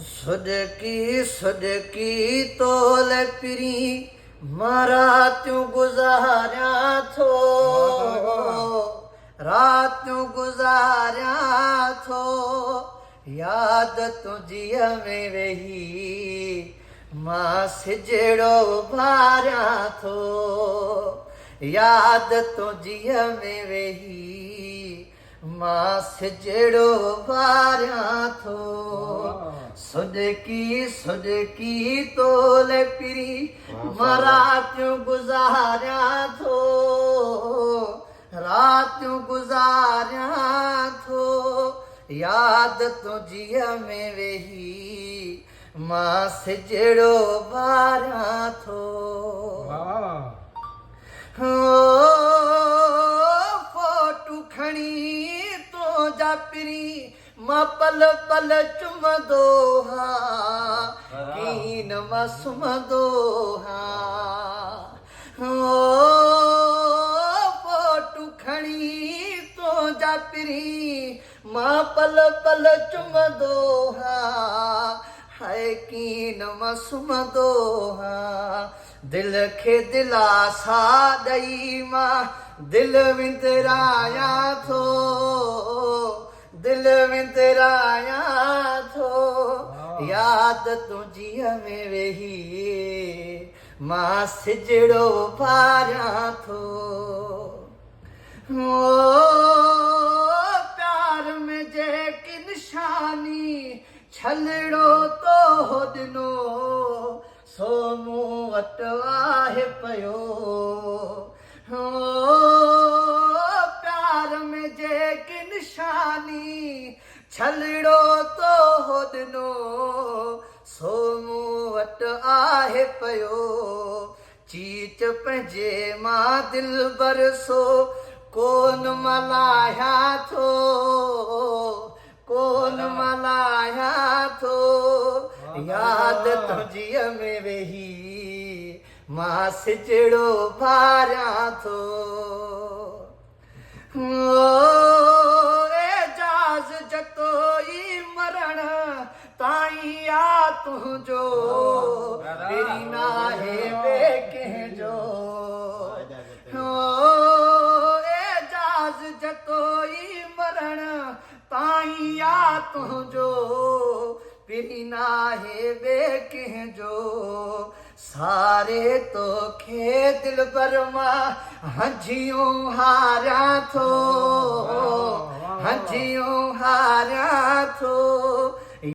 سڏڪي سڏڪي تول پرين مان راتيون گذاريان ٿو راتيون گذاريان ٿو ياد تنهنجيء ۾ ويهي مان سجڙو ڀاريان ٿو ياد تنهنجيء ۾ ويهي مان سجڙو ڀاريان ٿو سڏڪي سڏڪي تول پرين مان راتيون گذاريان ٿو راتيون گذاريان ٿو ياد تنهنجيء ۾ ويهي مان سجڙو ڀاريان ٿو. فوٽو کڻي تنهنجا پرين مان پل پل چمندو هان ڪين مان سمهندو هان فوٽو کڻي تنهنجا پرين مان پل پل چمندو هان هاء ڪين مان سمهندو هان دل کي دلاسا ڏئي مان دل وندرايان ٿو دل وندرايان ٿو ياد تنهنجيء ۾ ويهي مان سجڙو ڀاريان ٿو او پيار ۾ جيڪي نشاني ڇلڙو تو ڏنو سو مون وٽ آهي پيو او پيار ۾ جيڪي نشاني ڇلڙو تو ڏنو سو مون وٽ آهي پيو چيچ پنهنجي مان دلبر سو ڪون ملهايان ٿو ڪون ملهايان ٿو ياد تنهنجيء ۾ ويهي مان سجڙو ڀاريان ٿو اعجاز جتوئي مرڻ تائين آ تنهنجو پرين ناهي ٻئي ڪنهن جو اعجاز جتوئي مرڻ تائين آ تنهنجو پرين ناهي ٻئي ڪنهن جو ساري توکي دلبر مان هنجهيون هاريان ٿو هنجهيون هاريان ٿو.